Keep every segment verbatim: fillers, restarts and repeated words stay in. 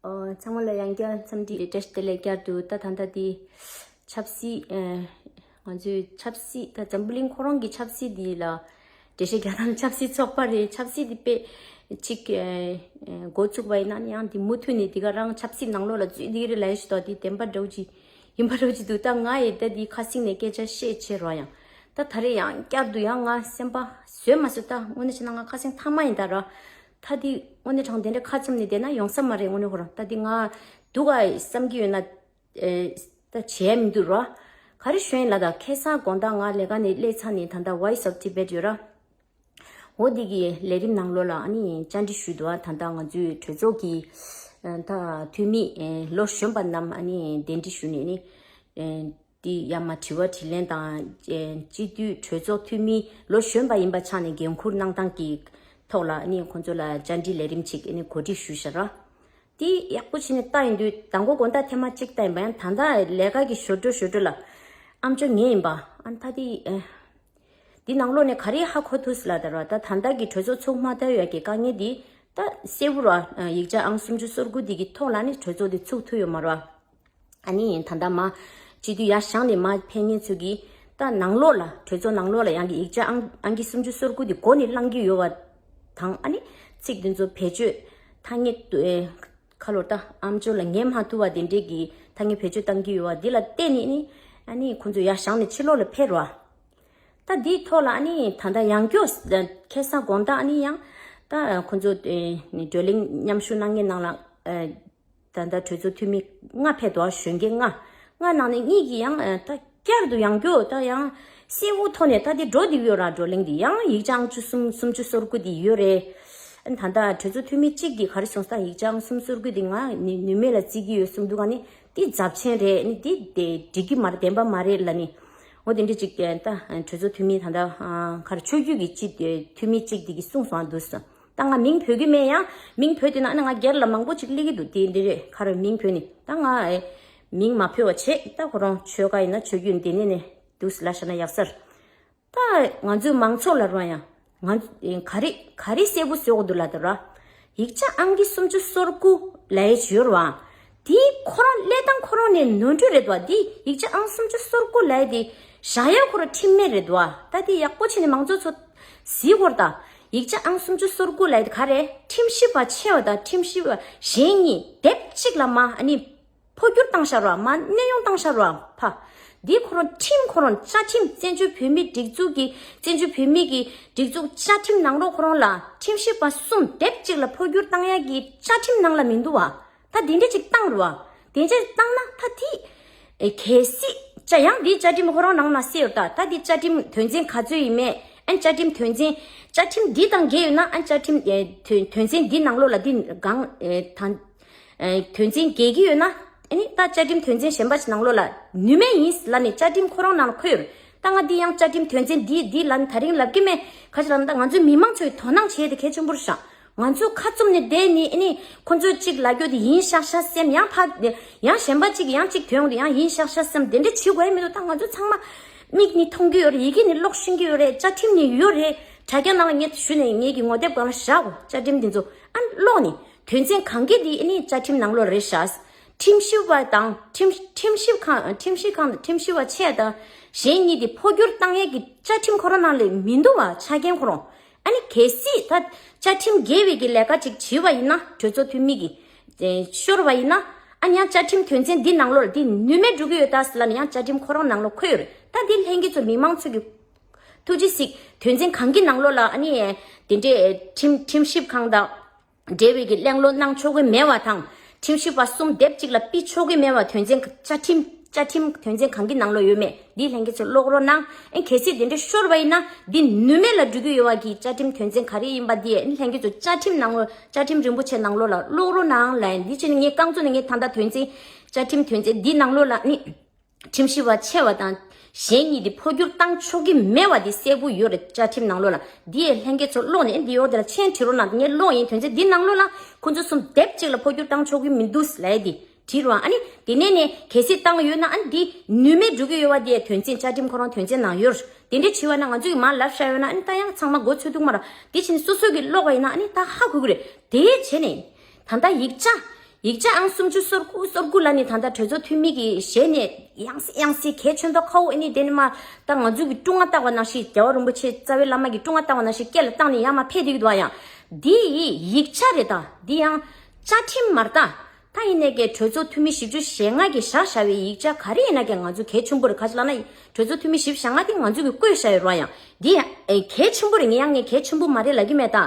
ཨོ། ཚང་མ་ལ་ཡང་བསྐྱར་འཚམས་འདྲི་བཀྲ་ཤིས་བདེ་ལེགས། བསྐྱར་དུ་ད་ད་ལྟ་དེ་ཆབ་སྲིད། ཨ། ང་ཚོའི་ཆབ་སྲིད། ད་འཛམ་བུ་གླིང་ཁོ་རང་གི་ཆབ་སྲིད་འདི་ལ་འགྲེལ་བཤད་རྒྱག་སྟངས། ཆབ་སྲིད་ཚོགས་པ་རེད། ཆབ་སྲིད་འདི་དཔེ་ཅིག་ཨ། འགོ་བཙུགས་པ་ཡིན་ན་ཡང་འདི་མུ་མཐུད་ནས་འདི་ག་རང་ཆབ་སྲིད་ནང་ལོགས་ལ་འཛུལ་བསྡད་ཀྱི་རེད་ལབ་ཡ་ཞིག་འདུག་དེ་བདེན་པ་འདྲ་བོ་ཅིག་ཡིན་པ་འདྲ་བོ་ཅིག་འདུག་ད་ང་ཡི་ད་འདི་ཁ་སེང་ནས་སྐད་ཆ་བཤད་བྱས་རོགས། ཡང་ད་ད་རེས་ཡང་བསྐྱར་དུ་ཡང་ང་སེམས་པ་བཟོད་མ་བཟོད། ད་དངོས་གནས་བྱས་ན་ང་ཁ་སེང་ཐ་མ་ཡིན་ད་ར། ད་འདི་དངོས་གནས་དྲང་བདེན་རེད། ཁ་བཙུམ་ནས་བསྡད་ན་ཡོང་ས་མ་རེད། དངོས་གནས་ཁོ་རང་ད་འདི་ང་སྡུག་ག་བསམ་གྱི་ཡོད་ན། ཨེ། ད་བྱས་མི་འདུག་ར། ག་རེ་ཞུ་ཡིན་ལབ་ད། ཁ་སང་དགོང་དག་ང་ལས་ཀ་ནས་སླེབས་ཚར་ནས་ད་ལྟ་Voice of Tibet ཡོད་ར། འོ་འདི་གི་ལས་རིམ་ནང་ལོགས་ལ་ཨ་ནི་བཅར་འདྲི་ཞུས་འདུག་ཨ། ད་ལྟ་ང་ཚོའི་གྲོས་ཚོགས་ཀྱི་ཨ། ད་འཐུས་མི་ཨེ། ལོ་གཞོན་པ་རྣམས་ཨ་ནི་གདན་འདྲེན་ཞུས་ནས་ནི། ཨེ། འདི་ཡར་མར་དྲི་བ་དྲིས་ལན་དང་། ཨེ། སྤྱི་འཐུས་གྲོས་ཚོགས་འཐུས་མི་ལོ་གཞོན་པ་ཡིན་པ་ཆགས་ནས་འགན་འཁུར་གནང་སྟངས་ཀྱི་ཐོག་ལ་ཨ་ནི་ཁོང་ཚོ་ལ་བཅར་འདྲི་ལས་རིམ་ཅིག་ཨ་ནི་གོ་སྒྲིག་ཞུས་བཞག་ར། དེ་ཡག་པོ་བྱས་ནས་ལྟ་ཡིན་དུས། དང་པོ་དགོང་དག་ཐེངས་མ་གཅིག་ལྟ་ཡིན་པ། ཡང་ད་ལྟ་ལས་ཀ་གི་ཞོར་འཕྲོ་ཞོར་འཕྲོ་ལ་ཨམ་ཅོག་ཉན་ཡིན་པ། ཨ། ད་དེ་ཨེ། འདི་ནང་ལོགས་ནས་ག་རེ་ཧ་གོ་ཐུབ་ལབ་ད་ར། ད་ད་ལྟ་གི་གྲོས་ཚོགས་ཚུགས་མ་ཐུབ་ཡ་གི་དཀའ་ངལ་འདི་ད་གསལ་པོ་ར། ཡིག་ཆ་ཨང་སུམ་ཅུ་སོ་དགུ་འདི་གི་ཐོག་ལ་ནི་གྲོས་ཚོགས་འདི་ཚུགས་ཐུབ་ཡོད་མ་རེད་བ། ཨ་ནི་ད་ལྟ་མར་སྤྱི་འཐུས་ཡར་བཞེངས་ནས་མར་ཕེབས་མཁན་ཚོ་གིས་ད་ནང་ལོགས་ལ། གྲོས་ཚོགས་ནང་ལོགས་ལ་ཡང་གི་ཡིག་ཆ་ཨང་ཨང་ཀི་སུམ་ཅུ་སོ་དགུ་འདི་མགོ་ནས་བླང་གི་ཡོད་པ་དང་། ཨ་ནི་ཚིག་འདི་ཚོ་བེད་སྤྱོད་ཐ་སྙད་དུ་ཨེ། ཁ་ལོར་ད་ཨམ་ཅོག་ལ་ཉན་མ་ཐུབ་པ་དེ་འདྲས་ཀྱི་ཐ་སྙད་བེད་སྤྱོད་བཏང་གི་ཡོད་པ་འདི་ལ་བརྟེན་ནས་ནི། ཨ་ནི་ཁོང་ཚོ་ཡར་བཞེངས་ནས་ཕྱི་ལོགས་ལ་ཕེབས་རོགས། ད་འདིའི་ཐོག་ལ་ཨ་ནི་ད་ལྟ་ཡང་བསྐྱར་ཁ་སང་དགོང་དག་ཨ་ནི་ཡང་ད་ཁོང་ཚོ་ཨེ། བགྲོ་གླེང་མཉམ་ཞུགས་གནང་མཁན་ནང་ལ་ཨེ། ད་ལྟ་གྲོས་ཚོགས་འཐུས་མི་ལྔ་ཕེབས་འདུག་གཞོན་སྐྱེས་ལྔ། ལྔ་ནང་ནས་གཉིས་ཀྱིས་ཡང་ཨ། ད་བསྐྱར་དུ་ཡང་བསྐྱར་ད་ཡང་གསལ་པོ་ཐོག་ནས་ད་དེ་འགྲོ་བསྡད་ཡོད་ར། བགྲོ་གླེང་འདི་ཡང་ཡིག་ཆ་ཨང་ཅུ་གསུམ་སུམ་ཅུ་སོ་དགུ་འདི་ཡོད་རེད། ཨ། ད་ལྟ་གྲོས་ཚོགས་འཐུས་མི་གཅིག་གིས་ག་རེ་གསུངས་ས། ཡིག་ཆ་ཨང་གསུམ་སོ་དགུ་འདི་ང་ནི་ནུས་མེད་ལ་བརྩི་གི་ཡོད་གསུངས་འདུག་ཨ་ནི་འདི་རྫབ་ཆེན་རེད། ཨ་ནི་འདི་དེ་འགྲིག་གི་མ་རེད། བདེན་པ་མ་རེད་ལབ་ནི། འོ་དེ་འདྲ་ཅིག་ད་གྲོས་ཚོགས་འཐུས་མི་ད་ལྟ་ཨ། ག་རེ་ཆོས་བརྒྱུད་ཀྱི་སྤྱི་འཐུས་མི་གཅིག་དེ་གིས་གསུངས་སོང་འདུག་ཟེར། ད་ང་མིང་འབོད་ཀྱི་མེད། ཡང་མིང་འབོད་དེ་ན་ཨ་ནི་ང་སྒེར་ལ་མང་པོ་ཅིག་སླེབས་ཀྱི་འདུག་དེ་འདི་རེད། ག་རེ་མིང་འབོད་ནི། ད་ང་ཨེ། མིང་མ་འབོད་པ་བྱེད། ད་ཁོ་རང་ཆོལ་ཁ་ཡིན་ན་ཆོས་བརྒྱུད་འདི་ནས་ནས་འདུག་ལབ་བཞག་ན་ཡག་ས་རེད། ད་ང་ཚོའི་མང་ཚོགས་ལ་རོ། ཡང་ང་ཚོ་ག་རེ་ག་རེ་གསལ་པོ་བཟོ་དགོས་འདུག་ལབ་ད་ར། ཡིག་ཆ་ཨང་ཀི་སུམ་ཅུ་སོ་དགུ་ལབ་ཡ་ཅིག་ཡོད་རེད་བ། དེ་ཁོ་རང་ལས་སྟངས་ཁོ་རང་ནས་ནོར་འཁྲུལ་རེད་བ། དེ་ཡིག་ཆ་ཨང་སུམ་ཅུ་སོ་དགུ་ལབ་ཡ་དེ་བཞག་ཡ་ཁོ་རང་ཁྲིམས་མེད་རེད་བ། ད་དེ་ཡག་པོ་བྱས་ནས་མང་ཚོགས་ཚོ་གཟིགས་དགོས་རེད་ད། ཡིག་ཆ་ཨང་སུམ་ཅུ་སོ་དགུ་ལབ་ཡ་དེ་ག་རེ། ཁྲིམས་ཞིབ་པ་ཆེ་བ་དང་ཁྲིམས་ཞིབ་པ་གཞན་གཉིས་སྡེབ་གཅིག་ལ་མར་ཨ་ནི་འཕོ་འགྱུར་བཏང་བཞག་ར། མར་གནས་དབྱུང་བཏང་བཞག་ར་ཕ། འདི་ཁོ་རང་ཁྲིམས་ཁོ་རང་བཅའ་ཁྲིམས། བཙན་བྱོལ་བོད་མིའི་སྒྲིག་འཛུགས་ཀྱི། བཙན་བྱོལ་བོད་མིའི་གི་སྒྲིག་འཛུགས་བཅའ་ཁྲིམས་ནང་ལོགས་ཁོ་རང་ལ་ཁྲིམས་ཞིབ་པ་གསུམ་སྡེབ་གཅིག་ལ་འཕོ་འགྱུར་བཏང་ཡ་གི་བཅའ་ཁྲིམས་ནང་ལ་མི་འདུག་བ། ད་དེ་འདྲ་ཅིག་བཏང་ར་བ། དེ་འདྲ་བཏང་ན་ད་དེ་ཨེ། གལ་སྲིད་བཅའ། ཡང་འདི་བཅའ་ཁྲིམས་ཁོ་རང་ནང་ན་གསལ་ཡོད་ད། ད་འདི་བཅའ་ཁྲིམས་དོན་ཚན་ག་ཚོད་ཡིན་མེད། ཨན། བཅའ་ཁྲིམས་དོན་ཚན། བཅའ་ཁྲིམས་འདི་དང་འགལ་ཡོད་ན། ཨན། བཅའ་ཁྲིམས་ཨེ། དོན་དོན་ཚན་འདི་ནང་ལོགས་ལ་འདི་གང་ཨེ། དང་། ཨེ། དོན་ཚན་འགལ་གྱི་ཡོད་ན། ཨ་ནི་ད་བཅའ་ཁྲིམས་དོན་ཚན་གཞན་པ་ཞིག་ནང་ལོགས་ལ་ནུས་མེད་ཡིན་ལབ་ནས་བཅའ་ཁྲིམས་ཁོ་རང་ནང་ལ་འཁོད་ཡོད་རེད། ད་ང་འདི་ཡང་བཅའ་ཁྲིམས་དོན་ཚན་འདི་འདི་ལབ་ནས་ད་རིང་ལབ་ཀྱི་མེད། ཁ་ཅིག་ལབ་ན་ད་ང་ཚོའི་མི་མང་ཚོས་དོ་སྣང་བྱེད་དེ་གལ་ཆེན་པོ་རེད་ཤག་ང་ཚོ་ཁ་བཙུམ་ནས་བསྡད་ནས་ཨ་ནི་ཁོ་ཚོས་གཅིག་ལབ་རྒྱུ་དེ་ཡིན་ཤག་ཤག་སེམས། ཡང་ཕ་ཡང་གཞན་པ་གཅིག་ཡང་གཅིག་ཐོན་འོང་དུས་ཡང་ཡིན་ཤག་ཤག་སེམས། དེ་འདྲ་བྱེད་དགོས་ཡ་མི་འདུག་ད་ང་ཚོ་ཚང་མ་མིག་ནི་མཐོང་གི་ཡོད་རེད། ཡི་གེ་ནི་ཀློག་ཤེས་ཀྱི་ཡོད་རེད། དྲ་རྒྱ་ནང་ལ་ངས་ཞུས་ནས་ངེད་ཀྱི་ངོ་དེབ་སྒང་ལ་བཞག་གོ་བཅའ་ཁྲིམས་འདི་ཚོ་ཨ་ནི་ཀློག་ནས། དོན་ཚན་གང་གི་འདི་ཨ་ནི་བཅའ་ཁྲིམས་ནང་ལོགས་རེད་ཤག་ཁྲིམས་ཞིབ་པ་དང་ཁྲིམས་ཁྲིམས་ཞིབ་ཁང་། ཁྲིམས་ཞིབ་ཁང་དང་ཁྲིམས་ཞིབ་པ་ཆེ་དང་གཞན་གཉིས་དེ་འཕོ་འགྱུར་བཏང་ཡས་ཀྱི་བཅའ་ཁྲིམས་ཁོ་རང་ནང་ལ་མི་འདུག་བ། ཆ་རྐྱེན་ཁོ་རང་། ཨ་ནི་གལ་སྲིད་ད་བཅའ་ཁྲིམས་འགལ་བའི་གི་ལས་ཀ་ཅིག་བྱས་པ་ཡིན་ན། གྲོས་ཚོགས་འཐུས་མི་གིས་ཨེ་ཤོར་བ་ཡིན་ན། ཨ་ནི་ཡང་བཅའ་ཁྲིམས་དོན་ཚན་འདི་ནང་ལོགས་ལ་འདི་ནུས་མེད་འགྲོ་གི་ཡོད་ད་ཟེར་ལབ་ནས་ཡང་བཅའ་ཁྲིམས་ཁོ་རང་ནང་ལོགས་འཁོད་ཡོད་རེད། ད་འདི་ལྷན་རྒྱས་ཚོ་མི་མང་ཚོ་གི་ཐུགས་རྗེ་གཟིགས། དོན་ཚན་གང་གི་ནང་ལོགས་ལ་ཨ་ནི་དེ་འདྲའི་ཁྲིམས་ཁྲིམས་ཞིབ་ཁང་དང་འབྲེལ་བའི་གི་གླེང་སློང་གནང་ཆོག་གི་མེད་པ་དང་། ཁྲིམས་ཞིབ་པ་གསུམ་སྡེབ་གཅིག་ལ་ཕུད་ཆོག་གི་མེད་པ། དོན་ཚན་བཅའ་ཁྲིམས་བཅའ་ཁྲིམས་དོན་ཚན་གང་གི་ནང་ལོགས་ཡོད་མེད་འདི་ལྷན་རྒྱས་ཚོ་ཀློག་རོགས་གནང་། ཨེ་གལ་སྲིད་དེ་འདྲ་ཤོར་བ་ཡིན་ན་འདི་ནུས་མེད་ལ་འགྲོ་གི་ཡོད་པ་གི་བཅའ་ཁྲིམས་དོན་ཚན་ག་རེ་ཡིན་པ་འདི་ཨེ་ལྷན་རྒྱས་ཚོ་བཅའ་ཁྲིམས་ནང་ལོགས། བཅའ་ཁྲིམས་རིན་པོ་ཆེ་ནང་ལོགས་ལ་ཀློག་རོགས་གནང་ལབ་ཡིན། འདི་བྱས་ནས་ངས་རྐང་བཙུགས་ནས་ངས་ད་ལྟ་དོན་ཚན་བཅའ་ཁྲིམས་དོན་ཚན་འདི་ནང་ལོགས་ལ་ནི། ཁྲིམས་ཞིབ་པ་ཆེ་བ་དང་གཞན་གཉིས་དེ་འཕོ་འགྱུར་བཏང་ཆོག་གི་མེད་པ་དེ་གསལ་པོ་ཡོད་རེད། བཅའ་ཁྲིམས་ནང་ལོགས་ལ། འདི་ཡས་ལྷན་རྒྱས་ཚོ་ཀློག་ནས་འདི་ཡོག་དེ་ལ་མཆན་བྲིས་རོགས་གནང་། ངས་ཀློག་ཡིན། དོན་ཚན་འདི་ནང་ལོགས་ལ་ཁོ་ཚོ་གསུམ་སྡེབ་གཅིག་ལ་འཕོ་འགྱུར་བཏང་ཆོག་གི་མི་འདུག་ལབ་ཡས་དེ་བྲིས་རོགས། ཨ་ནི་དེ་ནས་ནས་གལ་སྲིད་བཏང་ཡོད་ན་ཨ་ནི་འདི་ནུས་མེད་འགྲོ་གི་ཡོད་པ་དེ་དོན་ཚན་བཅའ་ཁྲིམས་ཁོ་རང་དོན་ཚན་ནང་ཡོད་རེད། དེ་འདྲ་བྱས་པ་ན་ང་ཚོས་མར་ལབ་བཞག་ཡོད་ན་ཨ་ནི་ད་ཡང་ཚང་མ་མགོ་ཚོད་ཐུག་མ་ར། དེ་བྱས་ནས་སོ་སོ་གི་ཀློག་པ་ཡིན་ན་ཨ་ནི་ད་ཧ་གོ་གི་རེད། དེ་བྱས་ནས་ད་ལྟ་ཡིག་ཆ་ ཡིག་ཆ་ཨང་སུམ་ཅུ་སོ་དགུ་སོ་དགུ་ལ་ནི་ད་ལྟ་གྲོས་ཚོགས་འཐུས་མི་གི་ཞལ་ནས་ཡང་སེ་ཡང་སེ་གལ་ཆེན་པོ་ཁ་འོ་ཨེ་ནི་དེ་ནི་མ་ད་ང་ཚོ་གི་ཀྲུང་ང་ལྟ་བ་ནང་བཞིན་རྒྱལ་བ་རིན་པོ་ཆེ་རྩ་བའི་བླ་མ་གི་ཀྲུང་ང་ལྟ་བ་ནང་བཞིན་སྐད་ལ་བཏང་ནས་ཡང་མ་ཕེབས་བསྡད་ཀྱི་འདུག་ཨ། ཡང་འདི་ཡི་ཡིག་ཆ་རེད། ད་འདི་ཡང་བཅའ་ཁྲིམས་མ་རེད། ད་ད་ཡིན་ནའི་གི་གྲོས་ཚོགས་འཐུས་མི་བཞི་བཅུ་ཞེ་ལྔ་གི་བཞག་བཞག་པའི་ཡིག་ཆ་ག་རེ་ཡིན་ན་གི་ང་ཚོ་གལ་ཆེན་པོ་རེད། ག་ཅི་ལབ་ན་གྲོས་ཚོགས་འཐུས་མི་བཞི་བཅུ་ཞེ་ལྔ་དེ་ང་ཚོ་གི་བསྐོས་བཞག་ཡོད་རེད་བ། ཡང་འདི་ཡང་གལ་ཆེན་པོ་རེད། ངས་ཡང་ངས་གལ་ཆེན་པོ་མ་རེད་ལབ་ཀྱི་མེད། ད་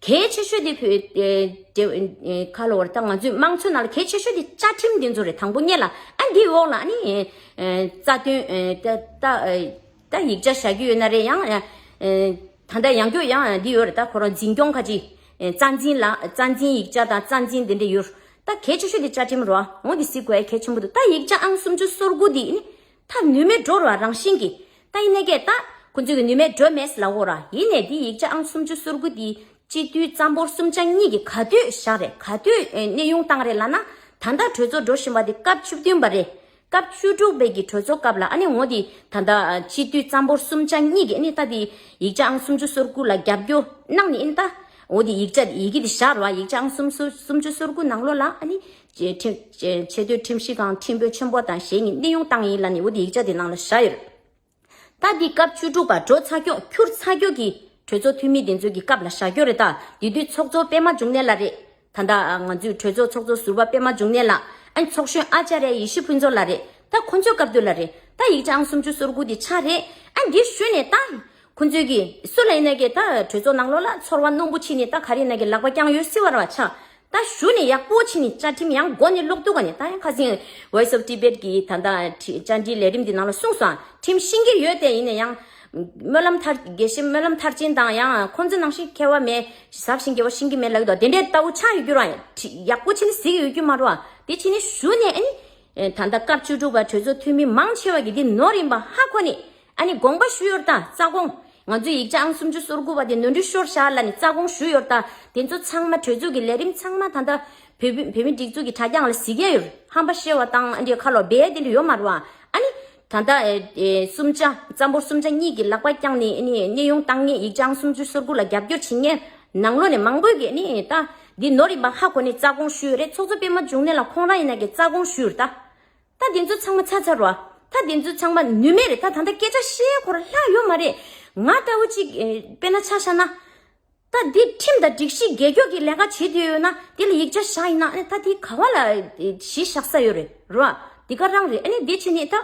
གལ་ཆེ་ཤོས་དེ་བོད་ཨེ་ཨེ་ཁ་ལོ་བར་ད་ང་ཚོའི་དམངས་གཙོའི་ནང་ལ་གལ་ཆེ་ཤོས་དེ་བཅའ་ཁྲིམས་དེ་ཚོ་རེད། དང་པོ་ཉིད་ལ་ཨ་འདིའི་འོག་ལ་ཨ་ནི་ཨེ་རྩ་དོན་ཨེ་ད་ད་ཨེ་ད་ཡིག་ཆ་བཞག་རྒྱུ་ཡོད་ན་རེད། ཡང་ཨེ་ད་ལྟ་ཡང་བསྐྱར་ཡང་འདི་ཡོད་རེད། ད་ཁོ་རང་འཛིན་སྐྱོང་ཁ་ཅིག་ཨེ་རྩ་འཛིན་ལ་རྩ་འཛིན་ཡིག་ཆ་དང་རྩ་འཛིན་དེ་འདྲ་ཡོད། ད་གལ་ཆེ་ཤོས་དེ་བཅའ་ཁྲིམས་རེད་བ། འོ་འདི་གཟིགས་དགོས་ཡ་གལ་ཆེན་པོ་འདུག་ད་ཡིག་ཆ་ཨང་སུམ་ཅུ་སོ་དགུ་འདི་ཨ་ནི་ད་ནུས་མེད་འགྲོ་རེད་བ་རང་བཞིན་གྱིས། ད་ཡིན་ནའི་གི་ད་ཁོ་ཚོས་གི་ནུས་མེད་འགྲོ་མེད་ལབ་དགོས་ར། ཡིན་ནའི་འདི་ཡིག་ཆ་ཨང་སུམ་ཅུ་སོ་དགུ་འདི་སྤྱི་འཐུས་རྩ་འབོར་གསུམ་ཆ་གཉིས་ཀྱིས་ག་དུས་བཞག་རེད། ག་དུས་ཨེ་གནས་དབྱུང་བཏང་རེད་ལབ་ན། ད་ལྟ་གྲོས་ཚོགས་འགྲོ་བཞིན་པ་འདི་སྐབས་བཅུ་བདུན་པ་རེད། སྐབས་བཅུ་དྲུག་པའི་གི་གྲོས་ཚོགས་སྐབས་ལ་ཨ་ནི་འོ་འདི་ད་ལྟ་སྤྱི་འཐུས་རྩ་འབོར་གསུམ་ཆ་གཉིས་ཀྱིས་ཨ་ནི་ད་འདི་ཡིག་ཆ་ཨང་སུམ་ཅུ་སོ་དགུ་ལ་རྒྱབ་སྐྱོར་གནང་ནི་ཨ་ནི་ད་འོ་འདི་ཡིག་ཆ་ཡི་གེ་འདི་བཞག་རེད་བ། ཡིག་ཆ་ཨང་སུམ་ཅུ་སོ་དགུ་ནང་ལོགས་ལ་ཨ་ནི་ཆེ་ཆེ་ཆེ་མཐོའི་ཁྲིམས་ཞིབ་ཁང་ཁྲིམས་དཔོན་ཆེན་པོ་དང་ཞེ་གཉིས་གནས་དབྱུང་བཏང་ཡིན་ལབ་ནི་འོ་འདི་ཡིག་ཆ་དེ་ནང་ལ་བཞག་ཡོད། ད་འདི་སྐབས་བཅུ་དྲུག་པ་འགྲོ་ཚར་ཀྱོག་འཁྱུར་ཚར་ཀྱོག་གི་གྲོས་ཚོགས་འཐུས་མི་དེ་ཚོ་གི་སྐབས་ལ་བཞག་ཀྱོག་རེད། ད་དེ་དུས་ཚོགས་གཙོ་པད་མ་འབྱུང་གནས་ལགས་རེད། ད་ལྟ་ང་ཚོའི་གྲོས་ཚོགས་ཚོགས་གཙོ་ཟུར་པ་པད་མ་འབྱུང་གནས་ལགས། ཨ་ནི་ཚོགས་གཞོན་ཨ་ཅཱརྱ་ཡེ་ཤེས་ཕུན་ཚོགས་ལགས་རེད། ད་ཁོ་ཚོའི་སྐབས་དུས་ལ་རེད། ད་ཡིག་ཆ་ཨང་སུམ་ཅུ་སོ་དགུ་དེ་ཆགས་རེད། ཨ་འདི་ཞུས་ནས་ད་ཁོ་ཚོས་གི་སུ་ལ་ཡིན་ན་གི་ད་གྲོས་ཚོགས་ནང་ལོགས་ལ་ཚོར་བ་རྣོན་པོ་ཕྱིན་ནས་ད་ག་རེ་ཡིན་ན་གི་ལག་པ་བརྐྱངས་ཡོད་སྲིད་པ་རེད་བ། ཆ་ད་ཞུ་ནས་ཡག་པོ་བྱས་ནས་བཅའ་ཁྲིམས་ཡང་མགོ་ནས་ཀློག་འདུག་ག་ནས། ད་ཡང་ཁ་སང་Voice of Tibet གི་ད་ལྟ་བཅར་འདྲི་ལས་རིམ་འདི་ནང་ལ་གསུངས་སོང་། ཁྲིམས་ཤེས་ཀྱི་ཡོད་དེ། ཡིན་ན་ཡང་སྨོན་ལམ་མཐར་དགེ་བཤེས་སྨོན་ལམ་མཐར་ཕྱིན་དང་ཡང་ཁོང་ཚོ་ནང་བཞིན་མཁས་པ་མེད། ཟབ་ཞིང་རྒྱས་པ་ཤེས་ཀྱི་མེད་ལབ་ཀྱི་འདུག་དེ་འདྲའི་ལྟ་བུ་ཆགས་ཡོད་རྒྱུ་རང་ཡག་པོ་བྱས་ནས་གཟིགས་ཡོད་རྒྱུ་མ་རེད་བ། དེ་བྱས་ནས་ཞུ་ནས་ཨ་ནི་ད་ལྟ་སྐབས་བཅུ་དྲུག་པ་གྲོས་ཚོགས་འཐུས་མི་མང་ཆེ་བ་གིས་འདི་ནོར་ཡིན་པ་ཧ་གོ་ནས། ཨ་ནི་དགོངས་པ་ཞུས་ཡོད་ད། རྩ་དགོངས་ང་ཚོའི་ཡིག་ཆ་ཨང་སུམ་ཅུ་སོ་དགུ་པ་དེ་ནོར་འཁྲུལ་ཤོར་བཞག་ལབ་ནས་རྩ་དགོངས་ཞུས་ཡོད་ད། དེ་ཚོ་ཚང་མ་གྲོས་ཚོགས་ཀྱི་ལས་རིམ་ཚང་མ་ད་ལྟ་བོད་བོད་མི་སྒྲིག་འཛུགས་ཀྱི་དྲ་རྒྱ་ལ་གཟིགས་ཡ་ཡོད། ཧམ་པ་བཤད་པ་དང་ཨ་འདྲའི་ཁ་ལོ་སྦས་དེ་འདྲ་ཡོད་མ་རེད་བ། ཨ་ནི་ད་ལྟ་ཨེ་ཨེ་གསུམ་ཆ་རྩ་འབོར་གསུམ་ཆ་གཉིས་ཀྱི་ལག་པ་བརྐྱངས་ནས་ཨ་ནི་གནས་དབྱུང་བཏང་མཁན་ཡིག་ཆ་ཨང་སུམ་ཅུ་སོ་དགུ་ལ་རྒྱབ་སྐྱོར་བྱེད་མཁན་ནང་ལོགས་ནས་མང་པོས་ཀྱིས་ཨ་ནི་ད་འདི་ནོར་ཡིན་པ་ཧ་གོ་ནས་རྩ་དགོངས་ཞུས་ཡོད་རེད། ཚོགས་གཙོ་པད་མ་འབྱུང་གནས་ལགས་ཁོང་རང་ཡིན་ན་གི་རྩ་དགོངས་ཞུས་ཡོད་ད། ད་དེ་ཚོ་ཚང་མ་ཚར་ཚར་རོ། ད་དེ་ཚོ་ཚང་མ་ནུས་མེད་རེད། ད་ད་ལྟ་སྐད་ཆ་བཤད་ཁོ་རང་ལྷག་ཡོད་མ་རེད། ང་ལྟ་བུ་ཅིག་ཨེ་དཔེར་ན་ཆ་བཞག་ན། ད་འདི་ཁྲིམས་དང་སྒྲིག་གཞི་རྒྱལ་སྐྱོང་གི་ལས་ཀ་བྱེད་དུས་ཡོད་ན་དེ་ལ་ཡིག་ཆ་བཞག་ཡིན་ན་ཨ་ནི་ད་དེ་ག་བ་ལ་ཨེ་གཞི་བཞག་ས་ཡོད་རེད་རོ། འདི་ག་རང་རེད། ཨ་ནི་འདི་བྱས་ནས་ད། ད་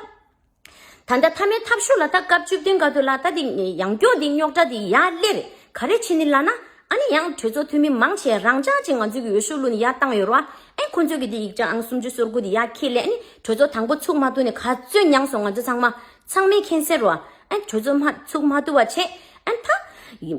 ལྟ་མཐའ་མའི་ཐབས་ཤུགས་ལ་ད་སྐབས་བཅུ་བདུན་སྐབས་དུས་ལ་ད་དེ་ཡང་སྐྱོ་དེ་རྙོག་དྲ་དེ་ཡར་སླེབས་རེད། ག་རེ་བྱས་ནས་ལབ་ན། ཨ་ནི་ཡང་གྲོས་ཚོགས་འཐུས་མི་མང་ཆེ་རང་འཇགས་ཅིག་ང་ཚོའི་གི་འོས་ཤོག་བླུགས་ནས་ཡར་བཏང་ཡོད་རེད་བ། ཨེ་ཁོ་ཚོས་གི་དེ་ཡིག་ཆ་ཨང་སུམ་ཅུ་སོ་དགུ་དེ་ཡར་འཁྱེར་ལས་ཨ་ནི་གྲོས་ཚོགས་དང་པོ་ཚུགས་མ་ཐུབ་ནས་ག་ཚོད་མྱངས་སོང་། ང་ཚོ་ཚང་མ་ཚང་མས་མཁྱེན་གསལ་རེད་བ། ཨེ་གྲོས་ཚོགས་མ་ཚུགས་མ་ཐུབ་པ་བྱས། ཨེ་ད་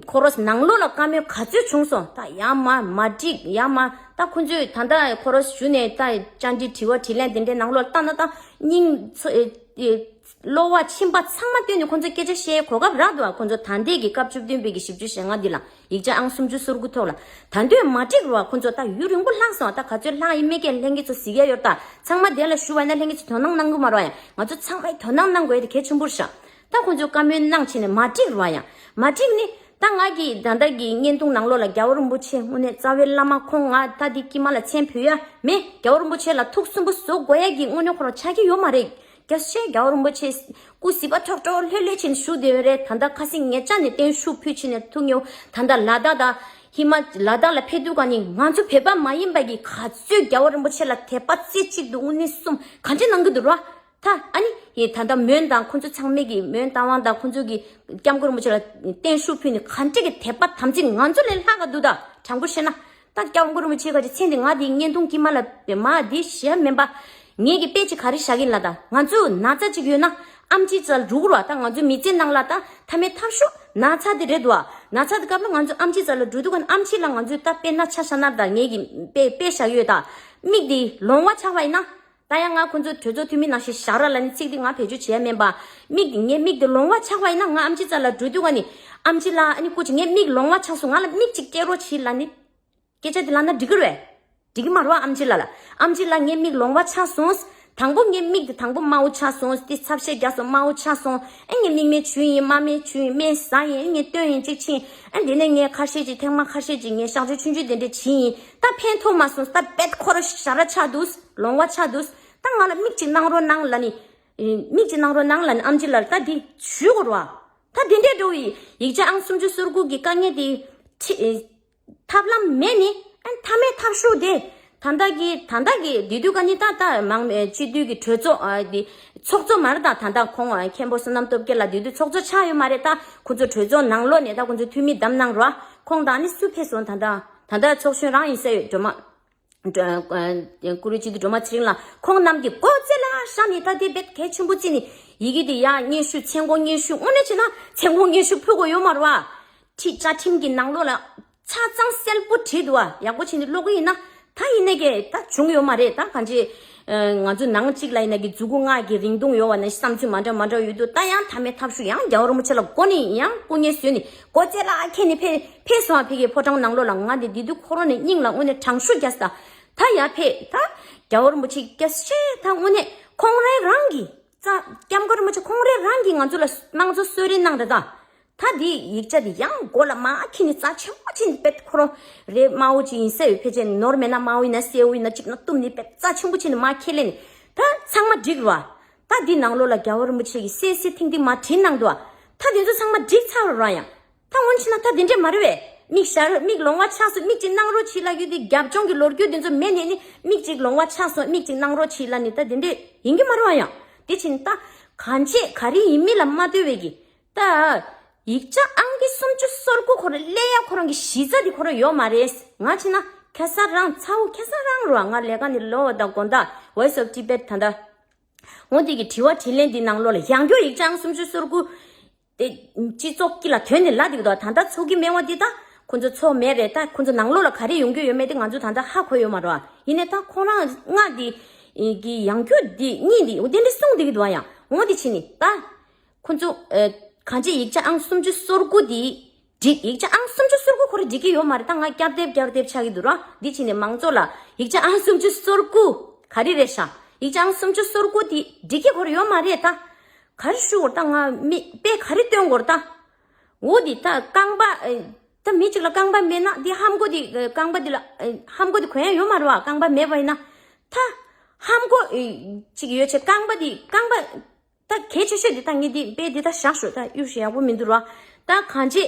ཁོ་རང་ནང་ལོགས་ལ་བཀའ་མོལ་ག་ཚོད་བྱུང་སོང་། ད་ཡར་མར་མ་འགྲིག་ཡར་མར་ད་ཁོ་ཚོས་ད་ལྟ་ཁོ་རང་ཞུ་ནས་ད་བཅར་འདྲི་དྲི་བ་དྲིས་ལན་དེ་འདྲའི་ནང་ལོགས་ལ་ལྟ་ན་ད་སྙིང་ཚ་ཨེ་ཨེ་གློ་བ་མཆིན་པ་ཚང་མ་བཏོན་ནས་ཁོ་ཚོ་སྐད་ཆ་བཤད་གོ་སྐབས་རག་འདུག་བ། ཁོ་ཚོ་ད་ལྟའི་གི་སྐབས་བཅུ་བདུན་པའི་གི་བཞི་བཅུ་ཞེ་ལྔ་འདི་ལ་ཡིག་ཆ་ཨང་སུམ་ཅུ་སོ་དགུ་ཐོག་ལ་ད་འདོད་མ་འགྲིག་རུ་བ། ཁོ་ཚོ་ད་ཡུན་རིང་པོ་ལྷག་སོང་། ད་ག་ཚོད་ལྷག་ཡིན་མེད་ཀྱི་ལྷན་རྒྱས་ཚོ་གཟིགས་ཡ་ཡོད། ད་ཚང་མ་དེ་ལ་ཞུ་བ་ཡིན་ན་ལྷན་རྒྱས་ཚོ་དོ་སྣང་གནང་གི་མ་རེད་བ། ཡང་ང་ཚོ་ཚང་མས་དོ་སྣང་གནང་དགོས་ཡ་དེ་གལ་ཆེན་པོ་རེད་ཤག་ད་ཁོ་ཚོས་བཀའ་མོལ་གནང་བྱས་ནས་མ་འགྲིག་རུ་བ། ཡང་མ་འགྲིག་ནི་ད་ང་གི་ད་ལྟ་གི་བརྙན་ཐུང་ནང་ལོགས་ལ་རྒྱལ་བ་རིན་པོ་ཆེ་དངོས་གནས་རྩ་བའི་བླ་མ་ཁོང་ང་ད་འདི་དཀྱིལ་མ་ལ་མཚན་འབུལ་ཡ་མེད། རྒྱལ་བ་རིན་པོ་ཆེ་ལ་ཐུགས་སུན་པོ་བཟོ་དགོས་ཡ་གི་དངོས་གནས་ཁོ་རང་ཆགས་ཀྱི་ཡོད་མ་རེད། རྒྱལ་སྲས་རྒྱལ་བ་རིན་པོ་ཆེ་སྐུ་གཟི་བ་ཐོག་ཐོག་ལྷོད་ལྷོད་བྱས་ནས་བཞུགས་བསྡད་ཡོད་རེད། ད་ལྟ་ཁ་སང་ཉེ་ཆར་ནས་བརྟན་བཞུགས་ཕུལ་བྱས་ནས་ཐུགས་མཉེས། ད་ལྟ་ལ་དྭགས་དང་ཧི་མ་ལ་དྭགས་ལ་ཕེབས་དུས་ག་ནི་ང་ཚོ་བོད་པ་མ་ཡིན་པ་གི་ག་ཚོད་རྒྱལ་བ་རིན་པོ་ཆེ་ལ་དད་པ་རྩེ་གཅིག་ཏུ་དངོས་གནས་གསུམ་ག་འདྲ་གནང་གི་འདུག་ར། ད་ཨ་ནི་ཡི་ད་ལྟ་མོན་དང་ཁོ་ཚོ་ཚང་མས་གི་མོན་རྟ་དབང་དང་ཁོ་ཚོ་གི་སྐྱབས་མགོན་རིན་པོ་ཆེ་ལ་བརྟན་བཞུགས་ཕུལ་ནས་ག་འདྲ་གི་དད་པ་དམ་ཚིག་ང་ཚོ་ལས་ལྷག་ག་འདུག་ད་དྲང་པོ་བཤད་ན། ད་སྐྱབས་མགོན་རིན་པོ་ཆེ་ག་ཅིག་མཚན་དེ་ང་དེའི་བརྙན་ཐུང་དཀྱིལ་མ་ལ་བེ་མ་དེ་ཞེ་མིན་པ། ངས་ཀྱི་དཔེ་ཅིག་ག་རེ་བཞག་གིན་ལ། ད་ང་ཚོ་ན་ཚ་ཅིག་ཡོད་ན་ཨམ་ཆི་རྩ་ལ་འགྲོ་གི་རེད་བ། ད་ང་ཚོའི་མི་ཚེ་ནང་ལ་ད་མཐའ་མའི་ཐབས་ཤོག་ན་ཚ་དེ་རེད་འདུག་བ། ན་ཚ་དེ་སྐབས་ལ་ང་ཚོ་ཨམ་ཆི་རྩ་ལ་འགྲོ་དུས་ག་ཨམ་ཆི་ལ་ང་ཚོས་ད་དཔེར་ན་ཆ་བཞག་ན་ད་ངས་ཀྱི་དཔེ་དཔེ་བཞག་ཡོད། ད་མིག་དེ་ལོང་བ་ཆགས་པ་ཡིན་ན། ད་ཡང་ང་ཁོ་ཚོ་གྲོས་ཚོགས་འཐུས་མི་ནང་བཞིན་བཞག་ར་ལ་ནི་ཚིག་དེ་ང་བེད་སྤྱོད་བྱེད་ཡ་མིན་པ། མིག་དེ་ངའི་མིག་དེ་ལོང་བ་ཆགས་པ་ཡིན་ན་ང་ཨམ་ཆི་རྩ་ལ་འགྲོ་དུས་ག་ནི་ཨམ་ཆི་ལ་ཨ་ནི་སྐུ་མཁྱེན་ངའི་མིག་ལོང་བ་ཆགས་སོང་། ང་ལ་མིག་ཅིག་སྟེར་རོགས་བྱེད་ལ་ནི། སྐད་ཆ་དེ་ལབ་ན་འགྲིག་གི་རེད། འགྲིག་གི་མ་རེད་བ། ཨམ་ཆི་ལགས་ལ། ཨམ་ཆི་ལགས་ངའི་མིག་ལོང་བ་ཆགས་སོང་། དང་པོ་ངའི་མིག་དེ་དང་པོ་དམར་པོ་ཆགས་སོང་། དེ་ཚབ་ཤེས་རྒྱག་སོང་། དམར་པོ་ཆགས་སོང་། ཨེ་ངའི་མིག་སྨན་བྱུགས་ཡིན། དམར་སྨན་བྱུགས་ཡིན། སྨན་ཟ་ཡིན། ཨེ་ངས་བཏོན་ཡིན་གཅིག་ཕྱིན། ཨེ་དེ་ནས་ངས་ཁ་ཤས་ཅིག་ཐེངས་མ་ཁ་ཤས་ཅིག་ངས་གཤག་བཅོས་ཆུང་ཆུང་དེ་འདྲས་བྱས་ཡིན། ད་ཕན་ཐོགས་མ་སོང་། ད་དཔེ་ཁོ་རང་ཞ་ར་ཆགས་འདུག་ལོང་བ་ཆགས་འདུག་ད་ང་ལ་མིག་ཅིག་གནང་རོགས་གནང་ལབ་ནི། མིག་ཅིག་གནང་རོགས་གནང་ལབ་ནི་ཨམ་ཆི་ལགས་ད་འདི་ཞུ་དགོས་རེད་བ། ད་དེ་འདྲས་འགྲོ་བའི་ཡིག་ཆ་ཨང་སུམ་ཅུ་སོ་དགུ་གི་དཀའ་ངལ་དེ་ཁྲི་ཐབས་ལམ་མེད་ནི། ཨ་མཐའ་མའི་ཐབས་ཤོར་དེ། ད་ལྟ་གི་ད་ལྟ་གི་དེ་དུས་ཀ་ནི་ད་ལྟ་མང་མེད་སྤྱི་འཐུས་ཀྱི་གྲོས་ཚོགས་ཨ་དེ་ཚོགས་གཙོ་མ་རེད། ད་ད་ལྟ་ཁོང་ཨ་མཁན་པོ་བསོད་ནམས་སྟོབས་རྒྱལ་ལགས་དེ་དུས་ཚོགས་གཙོ་ཆགས་ཡོད་མ་རེད། ད་ཁོ་ཚོ་གྲོས་ཚོགས་ནང་ལོགས་ནས་ད་ཁོ་ཚོ་འཐུས་མི་བདམས་གནང་རོགས། ཁོང་དང་ནི་སུ་ཕེབས་སོང་། ད་ལྟ་ད་ལྟ་ཚོགས་གཞོན་རང་ཡིན་ས་ཡོད། སྒྲོལ་མ་སྒྲོལ་ཨ་ཀུ་རེ་སྤྱི་འཐུས་སྒྲོལ་མ་ཚེ་རིང་ལགས། ཁོང་རྣམས་ཀྱི་མགོ་རྩེ་ལ་བཞག་ནས་ད་དེ་བེད་གལ་ཆེན་པོ་བརྩིས་ནས་ཡི་གེ་དེ་ཡར་སྙན་ཞུ་མཚན་གོང་སྙན་ཞུ་དངོས་གནས་བྱས་ན་མཚན་གོང་སྙན་ཞུ་ཕུལ་དགོས་ཡོད་མ་རེད་བ། ཁྲི་བཅའ་ཁྲིམས་ཀྱི་ནང་ལོགས་ལ་ཆ་ཚང་གསལ་པོ་བྲིས་འདུག་བ། ཡག་པོ་བྱས་ནས་ཀློག་གི་ཡིན་ན། ད་ཡིན་ནའི་གི་ད་བྱུང་ཡོད་མ་རེད། ད་གང་ཅི། ཨ་ང་ཚོ་ནང་གཅིག་ལ་ཡིན་ན་གི་མཛུ་གུ་ལྔ་གི་རིང་ཐུང་ཡོད་བ་ན་བསམ་ཚུལ་མ་འདྲ་མ་འདྲ་ཡོད་འདུག་ད་ཡང་མཐའ་མའི་ཐབས་ཤོར་ཡང་རྒྱལ་བ་རིན་པོ་ཆེ་ལ་མགོ་ནས་ཡང་སྐུ་ངལ་བཟོས་ནས་མགོ་རྩེ་ལ་ཁྱེར་ནས་ཕེབས་ཕེབས་སོང་བ། ཕ་གིའི་ཕོ་བྲང་ནང་ལོགས་ལ། ང་འདི་འདི་དུས་ཁོ་རང་ནས་སྙིང་ལ་དངོས་གནས་དྲང་ཤོར་རྒྱག་ས། ད་ཡར་ཕེབས་ད་རྒྱལ་བ་རིན་པོ་ཆེ་སྐྱབས་ཤེས་ད་དངོས་གནས་ཁོང་རང་རང་གི་རྩ་སྐྱབས་མགོན་རིན་པོ་ཆེ་ཁོང་རང་རང་གི་ང་ཚོ་ལ་དམངས་གཙོ་གསོལ་རས་གནང་རེད་ད། ད་འདི་ཡིག་ཆ་འདི་ཡང་མགོ་ལ་མར་འཁྱེར་ནས་རྩ་ཆེན་པོ་བྱས་ནས་དཔེ་ཁོ་རང་རེད། དམར་པོ་ཅིག་ཡིན་ས་ཡོད། ཕལ་ཆེར་ནོར་མེད་ན་དམར་པོ་ཡིན་ན་སེར་པོ་ཡིན་ན་གཅིག་ན་གཏུམ་ནས་དཔེ་རྩ་ཆེན་པོ་བྱས་ནས་མར་འཁྱེར་ལེ་ནས་ད་ཚང་མ་འགྲིག་རེད་བ། ད་འདི་ནང་ལོགས་ལ་རྒྱལ་བ་རིན་པོ་ཆེ་གིས་གསལ་གསལ་ཐིང་ཐིང་མར་བྲིས་གནང་འདུག་བ། ད་དེ་ཚོ་ཚང་མ་འགྲིག་ཚར་རེད་ར། ཡང་ད་འོན་ཆེ་ན་ད་དེ་འདྲས་མ་རེད་བས། མིག་ཞར་མིག་ལོང་བ་ཆགས་སོང་། མིག་ཅིག་གནང་རོགས་བྱེད་ལབ་རྒྱུ་དེ་རྒྱབ་ལྗོངས་ཀྱི་ལོ་རྒྱུས་དེ་ཚོ་མེད་ནས་ནི་མིག་ཅིག་ལོང་བ་ཆགས་སོང་། མིག་ཅིག་གནང་རོགས་བྱེད་ལབ་ནི་ད་དེ་འདྲས་ཡིན་གྱི་མ་རེད་བ། ཡང་དེ་ཕྱིན་ད་གང་བྱེད་ག་རེ་ཡིན་མིན་ལ་མ་ལྟོས་པའི་གི་ད། ཡིག་ཆ་ཨང་ཀི་སུམ་ཅུ་སོ་དགུ་ཁོ་རང་སླེབས་ཡ་ཁོ་རང་གི་གཞི་རྩ་དེ་ཁོ་རང་ཡོད་མ་རེད། ང་བྱས་ན་ཁ་སང་རང་ཚ་བོ་ཁ་སང་རང་རུ་ང་ལས་ཀ་ནས་ལོག་པ་དང་དགོང་དག་Voice of Tibet ད་ལྟ་འོ་དེ་གི་དྲི་བ་དྲིས་ལན་འདི་ནང་ལོགས་ལ་ཡང་བསྐྱར་ཡིག་ཆ་ཨང་སུམ་ཅུ་སོ་དགུ་དེ་སྤྱི་ཚོགས་དཀྱིལ་ལ་ཐོན་ནས་ལབ་འདུག་ད་ལྟ་ཚོགས་ཀྱི་མེད་པ་འདི་ད་ཁོ་ཚོ་ཚོགས་མེད་རེད། ད་ཁོ་ཚོ་ནང་ལོགས་ལ་ག་རེ་ཡོང་རྒྱུ་ཡོད་མེད་དེ་ང་ཚོ་ད་ལྟ་ཧ་གོ་ཡོད་མ་རེད་བ། ཡིན་ནའི་ད་ཁོ་རང་ལྔ་འདི་གི་ཡང་བསྐྱར་འདི་གཉིས་འདི་འོ་དེ་འདྲ་གསུངས་བསྡད་ཀྱི་འདུག་བ། ཡང་འོ་དེ་བྱས་ནས་ད། ཁོ་ཚོ་ཨ་གང་ཅི་ཡིག་ཆ་ཨང་སུམ་ཅུ་སོ་དགུ་འདི་འགྲིག་ཡིག་ཆ་ཨང་སུམ་ཅུ་སོ་དགུ་ཁོ་རང་འགྲིག་གི་ཡོད་མ་རེད། ད་ང་བསྐྱར་ལྡབ་བསྐྱར་ལྡབ་ཆགས་ཀྱི་འདུག་ར། འདི་བྱས་ནས་མང་ཚོགས་ལ་ཡིག་ཆ་ཨང་སུམ་ཅུ་སོ་དགུ་ག་རེ་རེད་ཤག་ཡིག་ཆ་ཨང་སུམ་ཅུ་སོ་དགུ་འདི་འགྲིག་གི་ཁོ་རང་ཡོད་མ་རེད། ད་ག་རེ་ཞུ་དགོས་རེད། ད་ང་མི་དཔེ་ག་རེ་སྟོན་དགོས་རེད། ད་འོ་འདི་ད་རྐང་པ་ཨ་ད་མི་གཅིག་ལ་རྐང་པ་མེད་ན་འདི་ཧམ་གོ་འདི་ཨ་རྐང་པ་འདི་ལ་ཨ་ཧམ་གོ་འདི་གོན་ཡ་ཡོད་མ་རེད་བ། རྐང་པ་མེད་པ་ཡིན་ན་ད་ཧམ་གོ་ཨ་གཅིག་ཡོད་ཆེ་རྐང་པ་འདི་རྐང་པ། ད་གལ་ཆེ་ཤོས་འདི་ད་ངས་འདི་དཔེ་འདི་ད་བཞག་ཞོག་ད་གཡུག་ཞོག་ཡག་པོ་མི་འདུག་ར། ད་གང་ཅི་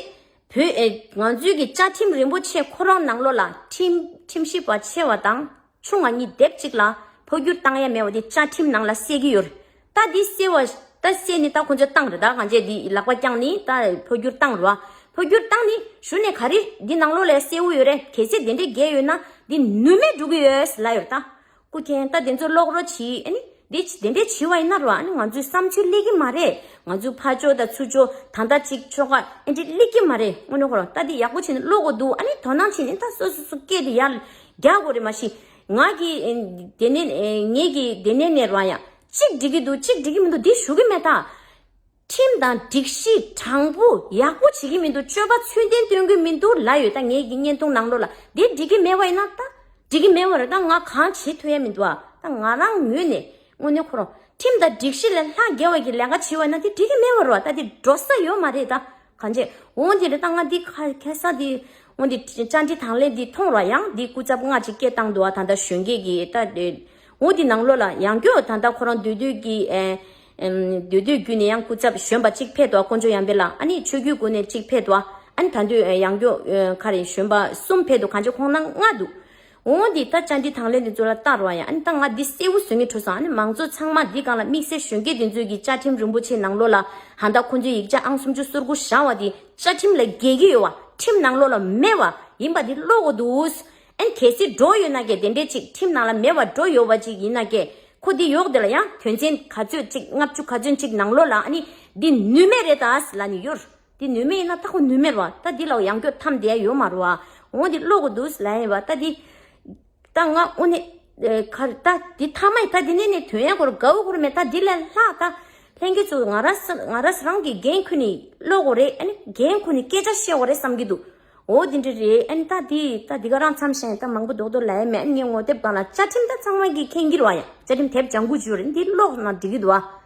བོད་ཨེ་ང་ཚོའི་གི་བཅའ་ཁྲིམས་རིན་པོ་ཆེ་ཁོ་རང་ནང་ལོགས་ལ་ཁྲིམས་ཁྲིམས་ཞིབ་པ་ཆེ་བ་དང་ཆུང་བ་གཉིས་སྡེབ་གཅིག་ལ་འཕོ་འགྱུར་བཏང་ཡ་མེད་པ་འདི་བཅའ་ཁྲིམས་ནང་ལ་གསལ་གི་ཡོད་རེད། ད་འདི་གསལ་བ་ད་གསལ་ནི་ད་ཁོ་ཚོས་བཏང་རེད། ད་གང་ཅི་འདི་ལག་པ་བརྐྱངས་ནི་ད་འཕོ་འགྱུར་བཏང་རེད་བ། འཕོ་འགྱུར་བཏང་ནི་གཞུག་ནས་ག་རེ་འདི་ནང་ལོགས་ལ་གསལ་བོ་ཡོད་རེད། གལ་སྲིད་དེ་འདྲས་བརྒལ་ཡོད་ན་འདི་ནུས་མེད་འགྲོ་གི་ཡོད་ལབ་ཡོད་རེད་ད། སྐུ་མཁྱེན་ད་དེ་ཚོ་ཀློག་རོགས་གྱིས། ཨ་ནི་འདི་དེ་འདྲས་བྱས་པ་ཡིན་ན་རོ། ཨ་ནི་ང་ཚོའི་བསམ་ཚུལ་སླེབས་ཀྱི་མ་རེད། ང་ཚོའི་ཕར་ཕྱོགས་དང་ཚུར་ཕྱོགས་ད་ལྟ་གཅིག་ཕྱོགས་ཁ་ཨེ་འདྲས་སླེབས་ཀྱི་མ་རེད། དངོས་གནས་ཁོ་རང་ད་འདི་ཡག་པོ་བྱས་ནས་ཀློག་དགོས་འདུག་ཨ་ནི་དོ་སྣང་བྱས་ནས་ད་སོ་སོ་སོ་སྐད་དེ་ཡར་རྒྱག་དགོས་རེད། མ་གཞི་ང་གི་ཨེ་དེ་ནས་ཨེ་ངེད་ཀྱི་དེ་ནས་ནས་རོ། ཡང་གཅིག་འགྲིག་གི་འདུག་གཅིག་འགྲིག་གི་མི་འདུག་འདི་ཞུ་གི་མེད་ད། ཁྲིམས་དང་སྒྲིག་གཞི་དྲང་པོ་ཡག་པོ་བྱེད་ཀྱི་མི་འདུག་སྤྱོད་པ་ཚུལ་ལྡན་སྟོན་གྱི་མི་འདུག་ལབ་ཡོད། ད་ངེད་ཀྱི་བརྙན་ཐུང་ནང་ལོགས་ལ་འདི་འགྲིག་གི་མེད་པ་ཡིན་ན་ད་འགྲིག་གི་མེད་པ་རེད། ད་ང་གང་བྱེད་ཐུབ་ཡ་མི་འདུག་ཨ། ད་ང་རང་ངོས་ནས་དངོས་གནས་ཁོ་རང་ཁྲིམས་དང་སྒྲིག་གཞི་ལས་ལྷག་རྒྱལ་བ་གི་ལས་ཀ་བྱེད་པ་ཡིན་ན་འདི་འགྲིག་གི་མེད་པ་རེད་བ། ད་འདི་འགྲོ་ས་ཡོད་མ་རེད། ད་གང་བྱེད་འོང་འདི་རེད། ད་ང་འདི་ཁ་ཁ་ས་འདི་འོང་འདི་བཅར་འདྲི་དང་ལེན་འདི་མཐོང་ར། ཡང་འདི་སྐུ་ཚབ་ལྔ་ཅིག་སྐད་བཏང་འདུག་ཨ། ད་ད་གཞོན་སྐྱེས་ཀྱི་ད་འདི་འོ་འདི་ནང་ལོགས་ལ་ཡང་བསྐྱར་ད་ལྟ་ཁོ་རང་འདུས་སྡོད་ཀྱི་ཨེ་ཨེམ་འདུས་སྡོད་བརྒྱུད་ནས་ཡང་སྐུ་ཚབ་གཞོན་པ་གཅིག་ཕེབས་འདུག་ཨ། དཀོན་མཆོག་ཡར་འཕེལ་ལགས། ཨ་ནི་ཆོས་བརྒྱུད་སྒོ་ནས་གཅིག་ཕེབས་འདུག་ཨ། ཨ་ནི་ད་དུང་ཨེ་ཡང་བསྐྱར་ཨེ་ག་རེ་གཞོན་པ་གསུམ་ཕེབས་འདུག་གང་ཅི་ཁོང་རྣམ་ལྔ་འདུག་འོ་འདི་ད་བཅར་འདྲི་དང་ལེན་འདི་ཚོ་ལ་ལྟ་རོགས་ཡ། ཨ་ནི་ད་ང་འདི་གསལ་བོ་བཟོ་ངེས་འཕྲོད་སོང་། ཨ་ནི་མང་ཚོགས་ཚང་མ་འདི་སྒང་ལ་དམིགས་བསལ་གཞོན་སྐྱེས་འདི་ཚོས་ཀྱི་བཅའ་ཁྲིམས་རིན་པོ་ཆེ་ནང་ལོགས་ལ་ཧ་ད་ཁོང་ཚོའི་ཡིག་ཆ་ཨང་སུམ་ཅུ་སོ་དགུ་བཞག་པ་འདི་བཅའ་ཁྲིམས་ལ་འགལ་གྱི་ཡོད་བ། ཁྲིམས་ནང་ལོགས་ལ་མེད་བ་ཡིན་པ་འདི་ཀློག་དགོས་འདུག་ཨན་གལ་སྲིད་འགྲོ་ཡོད་ན་ཀྱེ་དེ་འདྲས་ཅིག་ཁྲིམས་ནང་ལ་མེད་པ་འགྲོ་ཡོད་པ་ཅིག་ཡིན་ན་ཀྱེ་ཁོ་འདི་ཡོག་དེ་ལ་ཡང་དོན་ཚན་ག་ཚོད་ཅིག་ལྔ་བཅུ་ག་ཚོད་ཅིག་ནང་ལོགས་ལ་ཨ་ནི་འདི་ནུས་མེད་རེད་ད་ལ་ནི་ཡོད། འདི་ནུས་མེད་ཡིན་ན་ད་ཁོ་ནུས་མེད་རེད་བ། ད་འདི་ལ་ཡང་སྐྱོ་ཐམ་བསྡད་ཡ་ཡོད་མ་རེད་བ། འོ་འདི་ཀློག་དགོས་འདུག་ལ་ཡིན་བ། ད་འདི་ད་ང་དངོས་གནས་ག་རེ་ད་འདི་ཐ་མ་ཡི་ད་འདི་ནས་ནས་དོན་ཡ་ཁོ་ར་དགའ་བོ་ཁོ་ར་མེད། ད་འདི་ལས་ལྷག་ད་ལྷན་རྒྱས་ཚོ་ང་ར་ང་ར་རང་གི་འགན་ཁུར་ནས་ཀློག་དགོས་རེད། ཨ་ནི་འགན་ཁུར་ནས་སྐད་ཆ་བཤད་དགོས་རེད་བསམ་གྱི་འདུག་འོ་དེ་འདྲ་རེད། ཨ་ནི་ད་དེ་ད་དེ་ག་རང་མཚམས་བཞག་ད་མང་པོ་རྡོག་རྡོག་ལབ་ཡ་མེད། ཨ་ནི་ངས་ངོ་དེབ་སྒང་ལ་བཅའ་ཁྲིམས་ད་ཚང་མ་གིས་མཁྱེན་གྱི་རེད་བ། ཡ་བཅའ་ཁྲིམས་དེབ་ལྗང་གུ་བཅུ་རེད། འདི་ཀློག་ན་འགྲིག་གི་འདུག་བ།